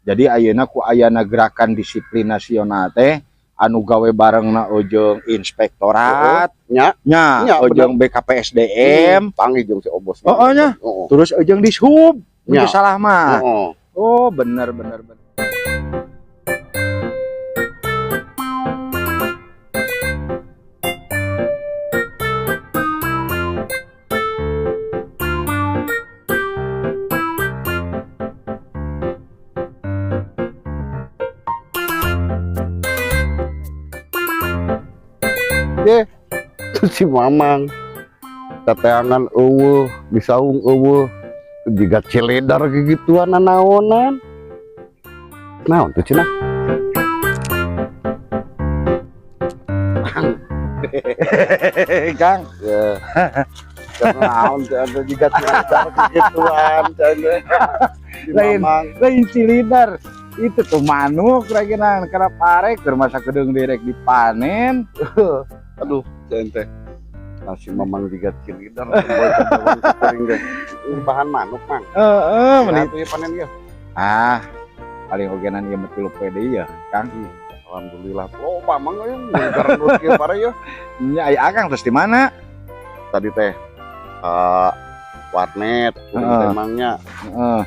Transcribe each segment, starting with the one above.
Jadi ayeuna ku ayana gerakan disiplin nasional teh anu gawe barengna ojong inspektorat Nya. nya, Nya, ojong BKPSDM, Panggih jeung si Obos. Oh, oh, nya. Heeh. Terus ojong Dishub. Nya. Mun salah mah. Heeh. Oh, bener bener bener. Si Mamang kateangan eueuh, disaung eueuh, jiga ciledar gigituan nanaonan. Naon tuh cenah? Kang, Ya. Naon teh atuh jiga ciledar gigituan cenah. Si Lain. Mamang. Lain cilidar. Itu tuh manuk raginan kana pare keur masa kedeung direk dipanen. Aduh, cenah teh. Nah, si Mamang jiga cilidar kuring teh. Bahan manuk, Mang. Heeh, Nah, meni. tuh panen ieu. Ah, paling ogenan ieu mah 3 poe deui ya, Kang. Alhamdulillah. Loba Mang euy, garendut kieu pare ieu. Nya aya Akang terus di mana? Tadi teh warnet kuring teh mangnya. Heeh.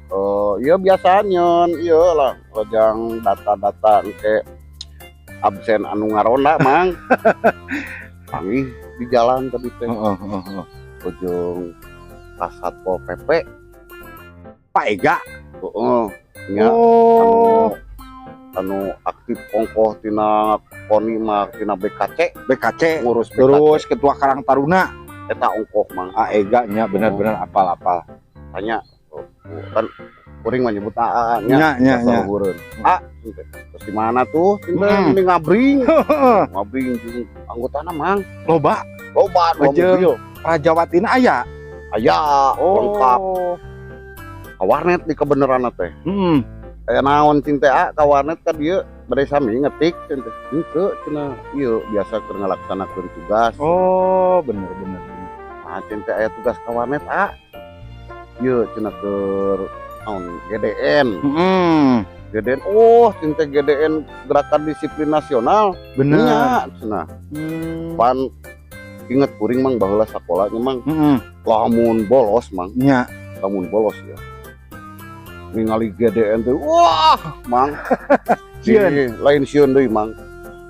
Oh, iya biasa nyeun, iya lah, rojang data-data engke absen anu ngaronda, Mang. Panggih di jalan tadi teh, Heeh, heeh, heeh. ujung ka Satpol PP. Pak Ega. Heeh, nya Oh, anu aktif ongkoh tina KONI mah tina BKC, BKC. Ngurus BKC. Terus Ketua Karang Taruna. Eta ongkoh, Mang. Ah, Ega nya bener-bener apal-apal. Tanya, oh, kan kuring mah nyebut AA nya. Nya nya nya. Saluhureun. Ah, terus di mana tuh? Ini ngabring. Ngabring jeung anggotana, Mang. Loba. Loba dua Ujung. mobil. Prajawatina aya. Aya, lengkap. Ka warnet di kebenaran teh. Aya naon cing teh ka warnet ka dieu bade sami ngetik cing teh. Henteu cenah ieu biasa keur ngalaksanakeun tugas. Oh, bener bener. Bener. Nah, cing teh aya tugas ka warnet ah. Ieu cenah keur naon GDN. GDN, oh cing teh GDN Gerakan Disiplin Nasional. Bener. Nya cenah. Pan inget kuring Mang baheula sakola nya Mang. Lamun bolos Mang. Nya. Lamun bolos ya. Ningali GDN tuh, wah, Mang. Sieun. Lain sieun deui, Mang.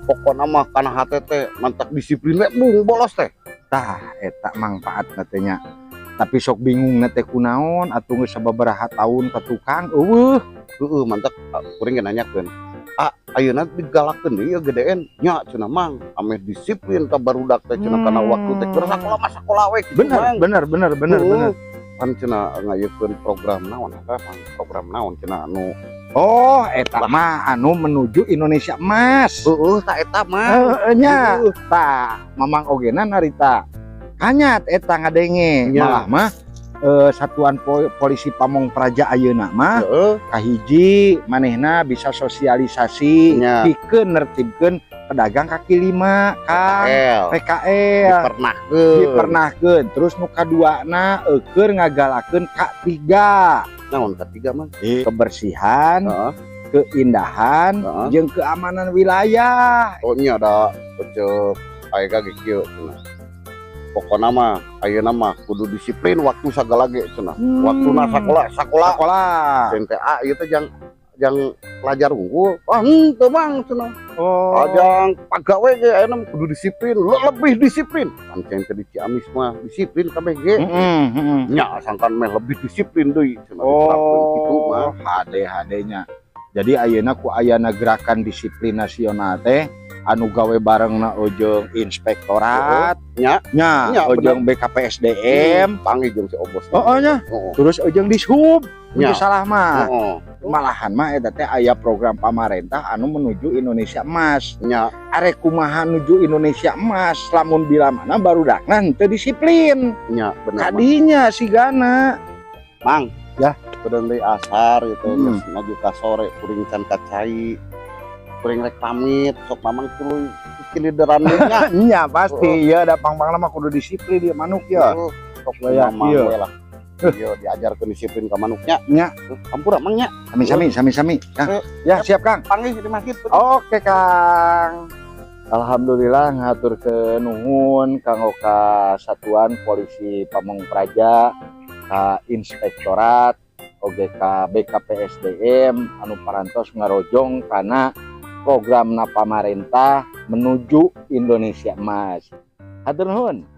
Pokona mah kana hate teh mantak disiplin we mung bolos teh. Tah, eta mangfaatna teh nya. Tapi sok bingung na teh kunaon atuh geus sababaraha tahun ka tukang eueuh. Heeh, mantak kuring ge nanyakeun. Ah, ayeuna digalakeun deui ieu GDN nya cenah Mang, ameh disiplin ka barudak teh cenah kana waktu teh keur sakola mah sakola we kitu, Bener, Mang. bener, bener, bener, Heeh. bener. Pan cenah ngayekeun program naon eta Mang, program naon cenah anu. Oh, eta mah anu menuju Indonesia Emas. Heeh, tah eta mah. Heeh nya. Heeh. Tah, Mamang ogena narita. Kanyat eta ngadenge. Nya. Malah mah Satuan Polisi Pamong Praja ayeuna mah Heeh. kahiji manehna bisa sosialisasi Nya. pikeun nertibkeun pedagang kaki lima, Kang. PKL. PKL. Dipernahkeun. Dipernahkeun. Terus nu kaduana eueur ngagalakeun K3. Naon K3 mah? Kebersihan, Heeh. keindahan, Heeh. jeung keamanan wilayah. Oh nya ada cek aya ge kieu cenah. Pokona mah ayeuna mah kudu disiplin waktu sagala ge cenah. Waktuna sakola, sakola. Sakola. Cen teh ah ieu teh jang jang pelajar unggul. Ah henteu Mang cenah. Oh. Jang pagawe ge ayeuna mah kudu disiplin, lebih disiplin. Kan cen teh di Ciamis mah disiplin kabeh ge. Heeh, heeh. Nya sangkan meh lebih disiplin deui cenah diterapkeun kitu mah. Oh, HD HD-nya. Jadi ayeuna ku ayana gerakan disiplin nasional teh anu gawe barengna ojong inspektorat, Nya. nya, Nya, ojong BKPSDM, Panggih jeung si Obos. Oh, oh, nya. Heeh. Terus ojong Dishub. Nya. Mun salah mah. Heeh. Malahan mah eta teh aya program pamarentah anu menuju Indonesia Emas. Nya. Arek kumaha nuju Indonesia Emas lamun bila mana barudakna henteu disiplin. Nya bener Mang. Kadinya sigana. Mang. Ya. Kudu deui asar gitu geus maju ka sore kuring can ka cai. Kuring rek pamit sok Mamang tuluy cilideran deui nya. Nya pasti ya da pang-pangna mah kudu disiplin dia manuk ya. Heeh. Sok Layak, Mamang iya. we lah. Ieu diajarkeun disiplin ka manuknya. Nya. Ampura, Mang, nya. Sami-sami, sami-sami. Kang. Ya, siap, Kang. Panggih di masjid. Oke, Kang. Alhamdulillah, ngahaturkeun nuhun kanggo ka Satuan Polisi Pamong Praja, ka Inspektorat, oge ka BKPSDM anu parantos ngarojong kana program na pamarentah menuju Indonesia Emas. Hatur nuhun.